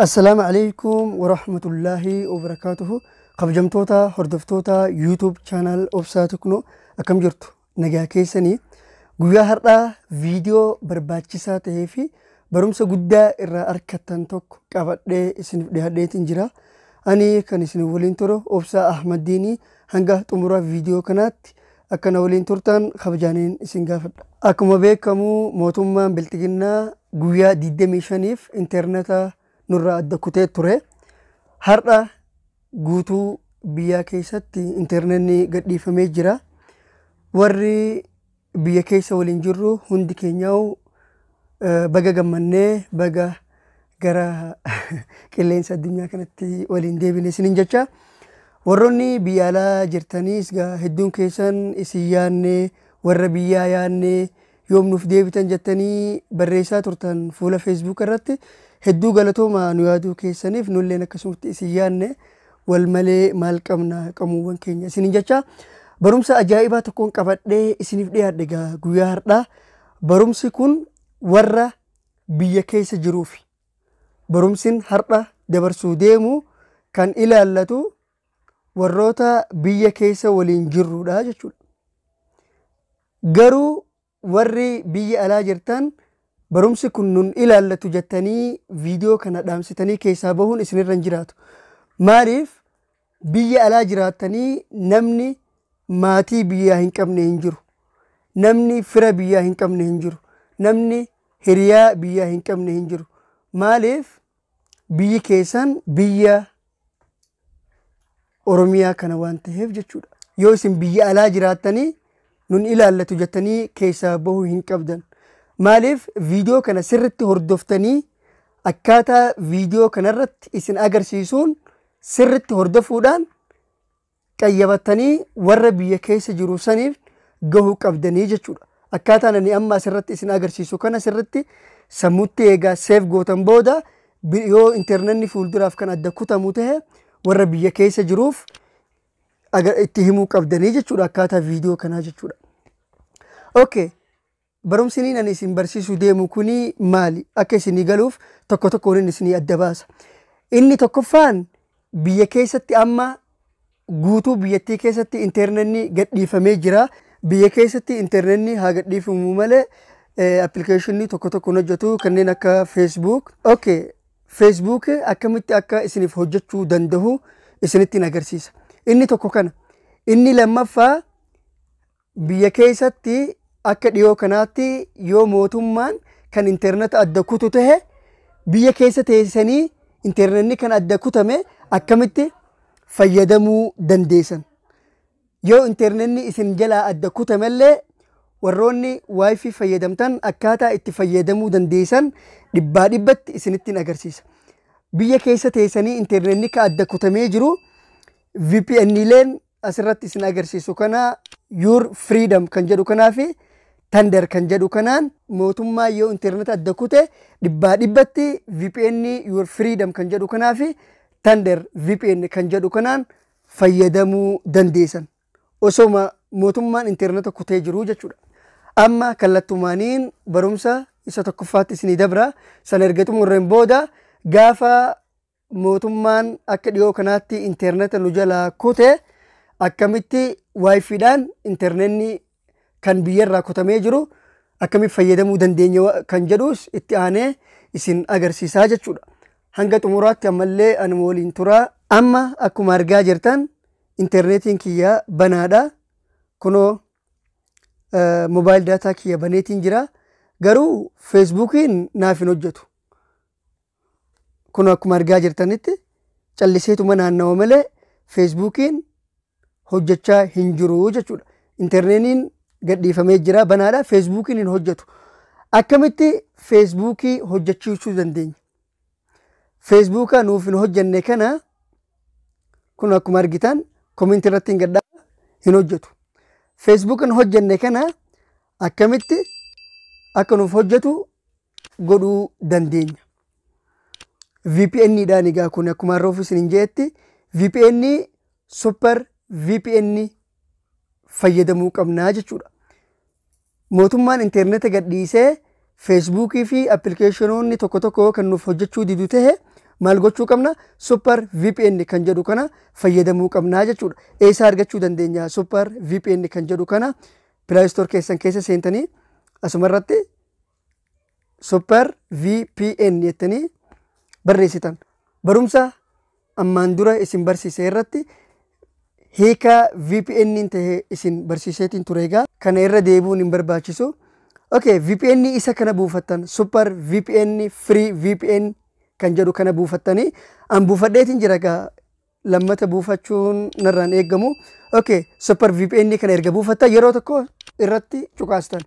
Assalaamu alaikum warahmatullaahi wabarakaatuhu. Kabajamtoota hordoftoota YouTube channel Obsaa Teknoo, akkam jirtu? Nagaa keessanii? Guyyaa har'aa viidiyoo barbaachisaa ta'ee fi barumsa guddaa irraa argattan tokko qabadhee isiniif dhiyaadheetiin jira. Ani kan isin waliin turu Obsaa Ahmaddiinii. Hanga xumura viidiyoo kanaatti akka na waliin turtan kabajaaniin isin gaafadha. Akkuma beekamu, mootummaan Bilxiginnaa guyyaa 25f intarneeta nurraa adda kutee ture. Har'a guutuu biyyaa keessatti intarneetni gadhiifamee jira. Warri biyya keessa waliin jirru hundi keenyaa baga gammannee, baga gara qilleensa addunyaa kanatti waliin deebine isiniin jecha. Warroonni biyya alaa jirtaniis hedduun keessan isin yaannee, warra biyyaa yaannee, yoom nuuf deebitan jettanii barreessaa turtan fuula Facebook irratti. Hedduu galatooma nu yaaduu keessaniif. Nulleen akkasumatti isin yaanne. Wal malee maal qabna, qamuuwwan keenya isiniin jecha. Barumsa ajaa'ibaa tokkoon qabadhee isiniif dhiyaadhe egaa guyyaa har'aa. Barumsi kun warra biyya keessa jiruufi. Barumsin har'a dabarsuu deemu kan ilaallatu warroota biyya keessa waliin jirrudha jechuudha. Garuu warri biyya alaa jirtan barumsi kun nun ilaallatu jettanii viidiyoo kana dhaamsitanii keessaa bahuun isinirra hin jiraatu. Maaliif? Biyya alaa jiraattanii namni maatii biyyaa hin qabne hin jiru. Namni fira biyyaa hin qabne hin jiru. Namni hiriyaa biyyaa hin qabne hin jiru. Maaliif? Biyyi keessan biyya Oromiyaa kana waan ta'eef jechuudha. Yoo isin biyya alaa jiraattanii nun ilaallatu jettanii keessaa bahuu hin qabdan. Maaliif? Viidiyoo kana sirritti hordoftanii, akkaataa viidiyoo kanarratti isin agarsiisuun sirritti hordofuudhaan qayyabattanii warra biyya keessa jiru saniif gahuu qabdanii jechuudha. Akkaataan ani amma asirratti isin agarsiisu kana sirritti sammuutti eegaa save gootan booda, yoo intarneetni fuulduraaf kan adda kutamu ta'e, warra biyya keessa jiruuf itti himuu qabdanii jechuudha, akkaataa viidiyoo kanaa jechuudha. Okay. Barumsi ani isin barsiisuu deemu kuni maali? Akka isinii galuuf tokko tokkoon isinii adda baasa. Inni tokkoffaan, biyya keessatti amma guutuu biyyattii keessatti intarneetni gadhiifamee jira. Biyya keessatti intarneetni haa gadhiifamu malee appilikeeshinii tokko tokkoon hojjetu, kanneen akka Facebook. Okay. Facebook akkamitti akka isiniif hojjechuu danda'u isinitti agarsiisa. Inni tokko kana. Inni lammaffaa, biyya keessatti akka dhiyoo kanaatti yoo mootummaan kan intarneeta adda kutu tahe, biyya keessa teessanii intarneetni kan adda kutame akkamitti fayyadamuu dandeessan. Yoo intarneetni isin jalaa adda kutamellee, warroonni WiFi fayyadamtan akkaataa itti fayyadamuu dandeessan dhibbaa dhibbatti isinitti agarsiisa. Biyya keessa teessanii intarneetni ka adda kutamee jiru, VPN-leen asirratti isin agarsiisu kana, Your Freedom kan jedhu kanaa fi Thunder kan jedhu kanaan, mootummaa yoo intarneeta adda kute dhibbaa dhibbatti VPN Your Freedom kan jedhu kanaa fi Thunder VPN kan jedhu kanaan fayyadamuu dandeessan. Osoma mootummaan intarneeta kutee jiru jechuudha. Amma kallattumaaniin barumsa isa tokkoffaatti isinii dabra. Sana erga xumurreen booda, gaafa mootummaan akka dhiyoo kanaatti intarneeta nu jalaa kute, akkamitti WiFiidhaan intarneetni kan biyyarraa kutamee jiru akkamitti fayyadamuu dandeenya kan jedhus itti aanee isin agarsiisaa jechuudha. Hanga xumuraatti ammallee anuma waliin turaa. Amma akkuma argaa jirtan intarneetiin kiyya banaadha. Kunoo mobile data kiyya baneetiin jira. Garuu Feesbuukiin naaf hin hojjetu. Kun akkuma argaa jirtanitti calliseetuma naannawa malee Feesbuukiin hojjechaa hin jiru jechuudha. Intarneetiin gadhiifamee jira, banaadha, Feesbuukiin hin hojjetu. Akkamitti Feesbuukii hojjechiisuu dandeenya? Feesbuuka nuuf hin hojjenne kana, kun akkuma argitan comment irratti hin gadhaa, hin hojjetu. Feesbuuka hin hojjenne kana akkamitti akka nuuf hojjetu godhuu dandeenya? VPN dhaan egaa kun akkuma har'a ofiis hin jeetti, VPN, Super VPN fayyadamuu qabnaa jechuudha. Mootummaan intarneeta gadhiisee Feesbuukii fi appilikeeshinoonni tokko tokko kan nuuf hojjechuu didu ta'e, Maal gochuu qabna? Super VPN kan jedhu kana fayyadamuu qabnaa jechuudha. Eessaa argachuu dandeenya Super VPN kan jedhu kana? Play Store keessan keessa seentanii asumarratti Super VPN jettanii barreessitan. Barumsa ammaan dura isin barsiise irratti hiika VPN ta'e isin barsiiseetiin ture, egaa kana irra deebi'uun hin barbaachisu. Okay, VPN isa kana buufattan, Super VPN Free VPN kan jedhu kana buufattanii, an buufadheetiin jira, egaa lammata buufachuun narraan eeggamu. Okay, Super VPN kana erga buufattan yeroo tokko irratti cuqaastan.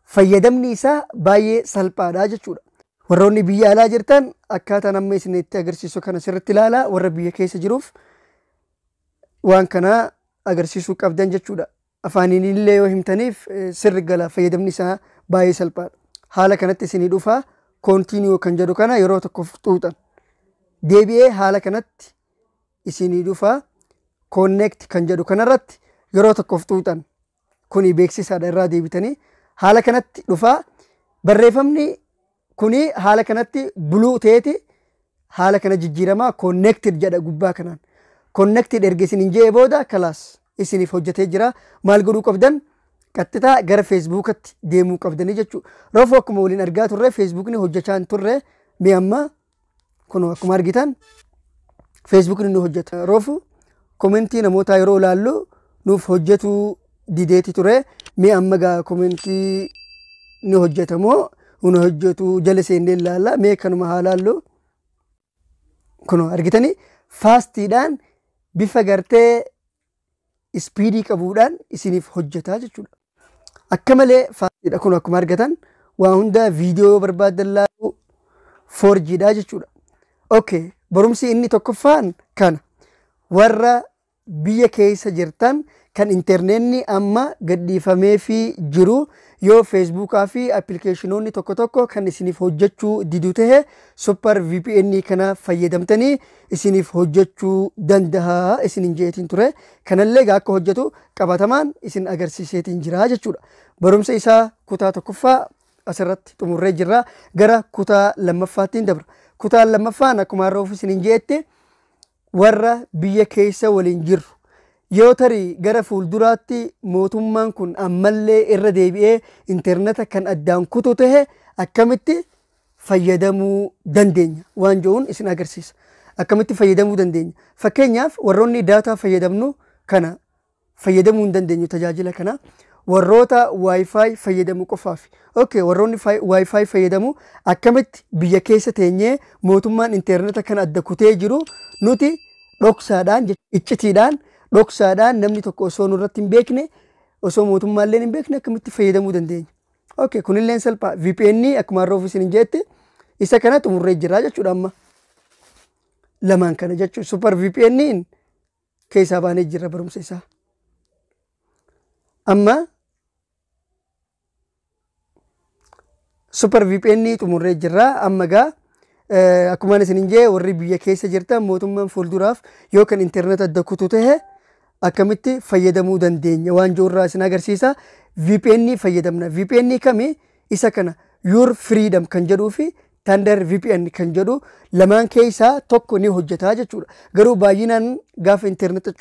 Fayyadamni isaa baay'ee salphaadha jechuudha. Warroonni biyya alaa jirtan akkaataan amma isinitti agarsiisu kana sirriitti ilaalaa, warra biyya keessa jiruuf waan kana agarsiisuu qabdan jechuudha. Afaaniin illee yoo himtaniif sirri gala, fayyadamni isaa baay'ee salphaadha. Haala kanatti isinii dhufa, continue kan jedhu kana yeroo tokkoof xuuxan. Deebi'ee haala kanatti isinii dhufa, connect kan jedhu kanarratti yeroo tokkoof xuuxan. Kuni beeksisaadha, irraa deebitanii haala kanatti dhufa. Barreeffamni kuni haala kanatti blue ta'eeti haala kana jijjiiramaa, connected jedha gubbaa kanaan. Connected erga isiniin je'ee booda kalaas, isiniif hojjetee jira. Maal godhuu qabdan? Qaxxitaa gara Feesbuukatti deemuu qabdanii jechuudha. Reefu akkuma waliin argaa turre Feesbuukni hojjechaa hin turre, mi amma kun akkuma argitan Feesbuukni nu hojjeta. Reefu komentii namootaa yeroo ilaallu nuuf hojjetuu dideeti ture. Mi amma gaa komentii ni hojjetamoo hin hojjetu jala seennee ilaalla. Mee kanuma haa laallu. Kun argitanii fastiidhaan bifa gartee speedii qabuudhaan isiniif hojjetaa jechuudha. Akka malee fastiidha, kun akkuma argatan waa hunda viidiyoo yoo barbaaddan laaluu 4Gdha jechuudha. Okay, barumsi inni tokkoffaan kana. Warra biyya keessa jirtan kan intarneetni amma gadhiifamee fi jiru, yoo Feesbuukaa fi appilikeeshinoonni tokko tokko kan isiniif hojjechuu didu ta'e, Super VPN kana fayyadamtanii isiniif hojjechuu danda'a isinin jeetiin ture. Kanallee egaa akka hojjetu qabatamaan isin agarsiiseetiin jira jechuudha. Barumsa isaa kutaa tokkoffaa asirratti xumurree jirra. Gara kutaa lammaffaattiin dabra. Kutaan lammaffaan akkuma har'a isinin jeette warra biyya keessa waliin jirru, yoo tarii gara fuulduraatti mootummaan kun ammallee irra deebi'ee intarneeta kan addaan kutu tahe akkamitti fayyadamuu dandeenya waan jedhuun isin agarsiisa. Akkamitti fayyadamuu dandeenya? Fakkeenyaaf warroonni daataa fayyadamnu kana fayyadamuu hin dandeenyu tajaajila kana. Warroota WiFi fayyadamu qofaaf. Okay, warroonni WiFi fayyadamu akkamitti biyya keessa teenyee mootummaan intarneeta kana adda kutee jiru nuti dhoksaadhaan, iccitiidhaan, dhoksaadhaan, namni tokko osoo nurratti hin beekne, osoo mootummaallee hin beekne akkamitti fayyadamuu dandeenya? Okay, kunilleen salphaa. VPN akkuma har'a isin hin jette isa kana xumurree jira jechuudha amma. Lamaan kana jechuudha. Super VPN keessaa baanee jira barumsa isaa. Amma Super VPN xumurree jirra. Amma gaa akkuma isin hin jee warri biyya keessa jirtan mootummaan fuulduraaf yoo kan intarneet adda kutu tahe akkamitti fayyadamuu dandeenya waan jiru isin agarsiisa. VPN fayyadamna. VPN kami? Isa kana, Your Freedom kan jedhuu fi Thunder VPN kan jedhu lamaan keessaa tokko ni hojjetaa jechuudha. Garuu baay'inaan gaafa intarneeta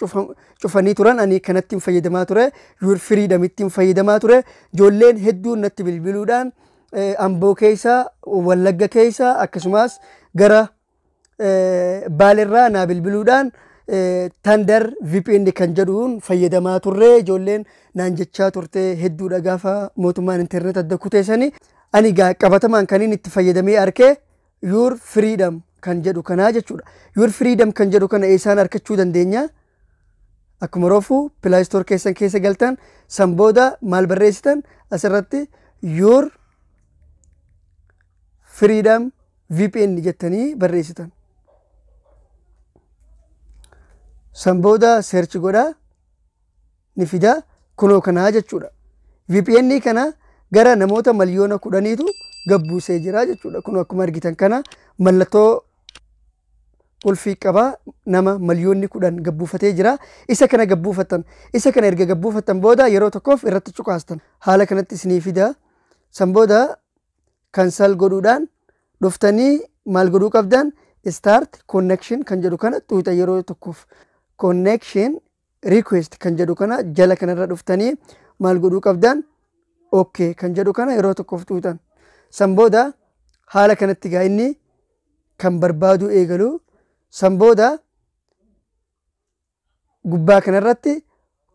cufanii turan ani kanatti fayyadamaa ture. Your Freedom ittiin fayyadamaa ture. Ijoolleen hedduun natti bilbiluudhaan Amboo keessa, Wallagga keessa, akkasumas gara Baalirraa naa bilbiluudhaan Thunder VPN kan jedhuun fayyadamaa turre ijoolleen naan jechaa turte hedduudha gaafa mootummaan intarneet adda kuteessanii. Ani gaa qabatamaan kan inni itti fayyadamee arkee Your Freedom kan jedhu kanaa jechuudha. Your Freedom kan jedhu kana eessaan argachuu dandeenya? Akkuma reefu Play Store keessan keessa galtan, san booda maal barreessitan? Asirratti Your Freedom VPN jettanii barreessitan. San booda search godhaa, ni fida, kunoo kanaa jechuudha. VPN kana gara namoota 10,000,000tu gabbuusee jira jechuudha. Kun akkuma argitan kana mallattoo qulfii qabaa, nama 10,000,000 gabbuufatee jira. Isa kana gabbuufattan. Isa kana erga gabbuufattan booda yeroo tokkoof irratti cuqaastan. Haala kanatti isinii fida. San booda cancel godhuudhaan dhuftanii maal godhuu qabdan? Start connection kan jedhu kana tuuta yeroo tokkoof. Connection request kan jedhu kana jala kanarra dhuftanii maal godhuu qabdan? Okay kan jedhu kana yeroo tokkoof tuutan. San booda haala kanatti gaa inni kan barbaadu eegalu. San booda gubbaa kanarratti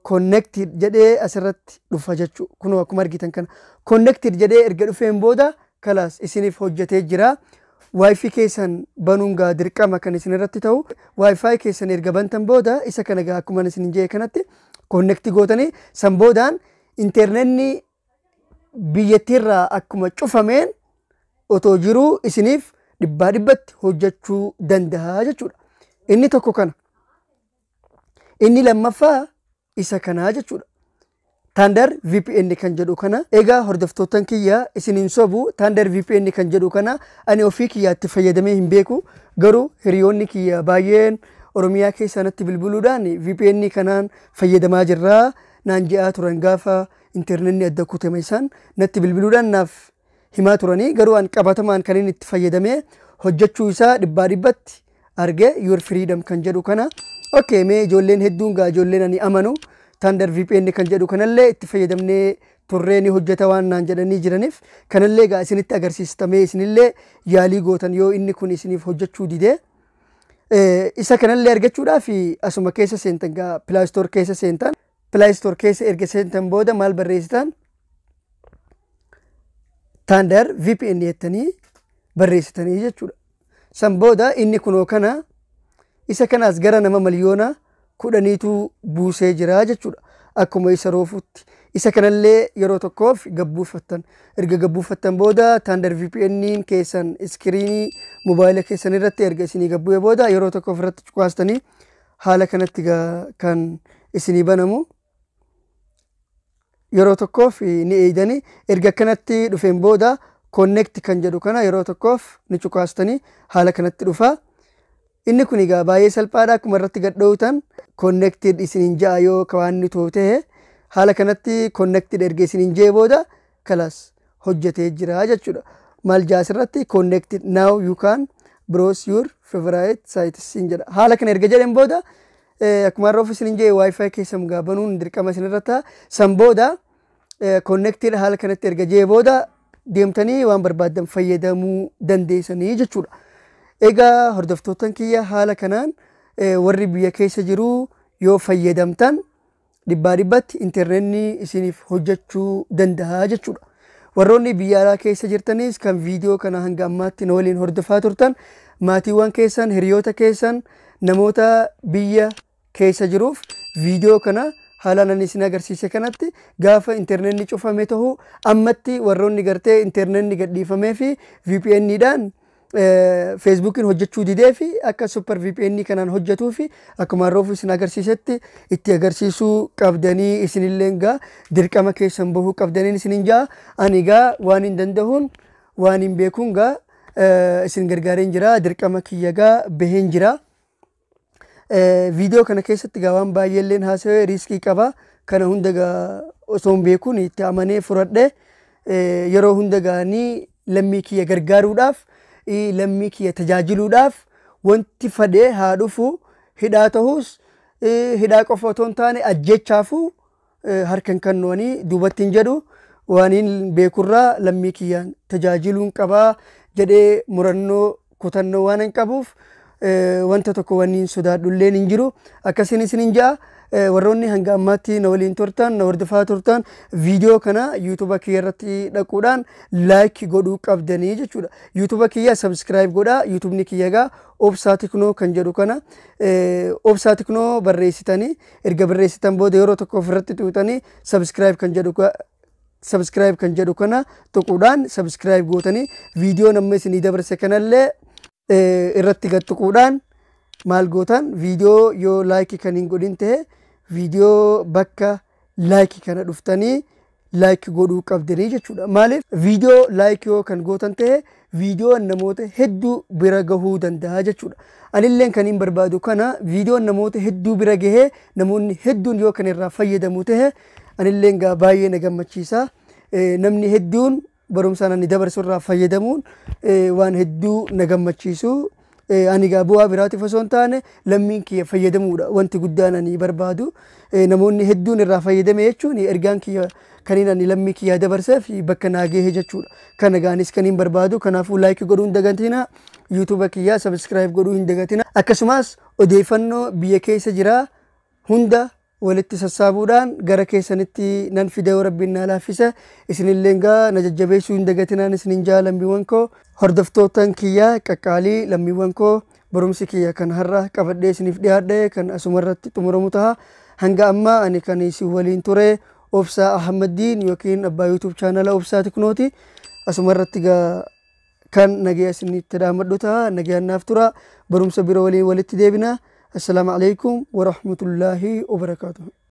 connected jedhee asirratti dhufa jechuudha. Kunoo akkuma argitan kana connected jedhee erga dhufeen booda kalaas isiniif hojjetee jira. Wi-Fi keessan banuun gaa dirqama kan isin irratti ta'u. Wi-Fi keessan erga bantan booda isa kana gaa akkuma isin jedhe kanatti connect gootanii san boodaan intarneetni biyyattiirraa akkuma cufameen otoo jiruu isiniif dhibbaa dhibbatti hojjechuu danda'a jechuudha. Inni tokko kana. Inni lammaffaa isa kanaa jechuudha. Thunder VPN kan jedhu kana. Egaa hordoftoottan kiyya, isin hin sobu, Thunder VPN kan jedhu kana ani ofii kiyyaatti fayyadamee hin beeku, garuu hiriyoonni kiyya baay'een Oromiyaa keessaa natti bilbiluudhaan VPN kanaan fayyadamaa jirraa naan je'aa turan. Gaafa intarneetni adda kutame isaan natti bilbiluudhaan naaf himaa turanii, garuu an qabatamaan kan inni itti fayyadamee hojjechuu isaa dhibbaa dhibbatti arge Your Freedom kan jedhu kana. Okay, mee ijoolleen hedduun gaa ijoolleen ani amanu Thunder VPN kan jedhu kanallee itti fayyadamnee turree ni hojjeta waan naan jedhanii jiraniif, kanallee gaa isinitti agarsiistamee isinillee yaalii gootan. Yoo inni kun isiniif hojjechuu didee, isa kanallee argachuudhaaf asuma keessa seentan gaa, Play Store keessa seentan. Play Store keessa erga seentan booda maal barreessitan? Thunder VPN jettanii barreessitanii jechuudha. San booda inni kunoo kana, isa kanaas gara nama 10 miliyooniitu buusee jira jechuudha. Akkuma isa roofutti. Isa kanallee yeroo tokkoof gabbuufattan. Erga gabbuufattan booda Thunder VPN keessan iskiriinii mobaayila keessan irratti erga isinii gabbu'e booda yeroo tokkoof irratti cuqaastanii haala kanatti kan isinii banamu. Yeroo tokkoof ni eeydanii, erga kanatti dhufeen booda connect kan jedhu kana yeroo tokkoof ni cuqaastanii haala kanatti dhufa. Inni kun egaa baay'ee salphaadha. Akkuma irratti gad dhoowtan connected isiniin ja'a. Yoo ka waan nu ta'e haala kanatti connected erga isiniin jee booda kalaas hojjetee jira jechuudha. Maal jaa asirratti? "Connected, now you can browse your favorite sites" siin jedha. Haala kana erga jedheen booda akkuma har'a isiniin jee Wi-Fi keessan gaa banuun dirqama isinirra ta'a. San booda connected haala kanatti erga jee booda deemtanii waan barbaaddan fayyadamuu dandeessanii jechuudha. Egaa hordoftoottan kiyya, haala kanaan warri biyya keessa jiru yoo fayyadamtan dhibbaa dhibbatti intarneetni isiniif hojjechuu danda'a jechuudha. Warroonni biyya alaa keessa jirtanis kan viidiyoo kana hanga ammaatti na waliin hordofaa turtan, maatiiwwan keessan, hiriyoota keessan, namoota biyya keessa jiruuf viidiyoo kana haalaan ani isin agarsiise kanatti gaafa intarneetni cufame ta'uu ammatti warroonni gartee intarneetni gadhiifamee fi VPN dhaan Feesbuukiin hojjechuu didee fi akka Super VPN kanaan hojjetuu fi akkuma roofu isin agarsiisetti itti agarsiisuu qabdanii, isinillee gaa dirqama keessan bahuu qabdanii isinin jaa. Ani gaa waan hin danda'uun, waan hin beekuun gaa isin gargaareen jira, dirqama kiyya gaa baheen jira. Viidiyoo kana keessatti gaa waan baay'eelleen haasawee riiskii qaba. Kana hunda gaa osoo hin beekuun itti amanee fudhadhe. Yeroo hunda gaanii lammii kiyya gargaaruudhaaf, lammii kiyya tajaajiluudhaaf, wanti fadhee haa dhufu, hidhaa ta'us, hidhaa qofa otoo hin taane ajjechaafuu harkan kennuanii duubatti hin jedhu. Waaniin beekurraa lammii kiyyaan tajaajiluun qabaa jedhee murannoo kutannoo waan hin qabuuf wanta tokko wanni hin sodaadhulleen hin jiru. Akkasiin isinin ja'a. Warroonni hanga ammaatti na waliin turtan, na hordofaa turtan, viidiyoo kana yuutuuba kiyya irratti dhaquudhaan like godhuu qabdanii jechuudha. Yuutuuba kiyya subscribe godhaa. Yuutuubni kiyya egaa Obsaa Tiknoo kan jedhu kana, Obsaa Tiknoo barreessitanii, erga barreessitan booda yeroo tokko ofirratti tuutanii subscribe kan jedhu kana tuquudhaan subscribe gootanii, viidiyoo nama isinii dabarse kanallee irratti gad tuquudhaan maal gootan? Viidiyoo yoo like kan hin godhin ta'e, viidiyoo bakka like kana dhuftanii like godhuu qabdanii jechuudha. Maaliif? Viidiyoo like yoo kan gootan ta'e viidiyoon namoota hedduu bira gahuu danda'a jechuudha. Anilleen kan hin barbaadu kana, viidiyoon namoota hedduu bira gahee namoonni hedduun yoo kan irraa fayyadamu ta'e anilleen gaa baay'ee na gammachiisa. Namni hedduun barumsaan ani dabarsu irraa fayyadamuun waan hedduu na gammachiisu. Ani egaa bu'aa biraatiif osoo hin taane lammiin kiyya fayyadamuudha wanti guddaan ani barbaadu. Namoonni hedduun irraa fayyadame jechuun ergaan kiyya kaniin ani lammii kiyyaa dabarseef bakka naa gahe jechuudha. Kana gaanis kaniin barbaadu. Kanaafuu like godhuu hin dagatinaa. YouTube kiyyaa subscribe godhuu hin dagatinaa. Akkasumas odeeffannoo biyya keessa jiraa hunda walitti sassaabuudhaan gara keessanitti nan fida yoo Rabbiin naa laaffise. Isinillee gaa na jajjabeessuu hin dagatinaan isinin jaa lammiiwwan koo. Hordoftootan kiyyaa qaqqaalii lammiiwwan koo, barumsi kiyya kan har'a qabadhee isiniif dhiyaadhe kan asumarratti xumuramu ta'a. Hanga ammaa ani kan isin waliin ture Obsaa Ahmaddiin yookiin abbaa YouTube chaanala Obsaa Tiknooti. Asumarratti gaa kan nagaya isinitti dhaamadhu ta'a. Nagayaan naaf tura. Barumsa bira waliin walitti deebina. Assalaamu alaikum warahmatullaahi wabarakaatuh.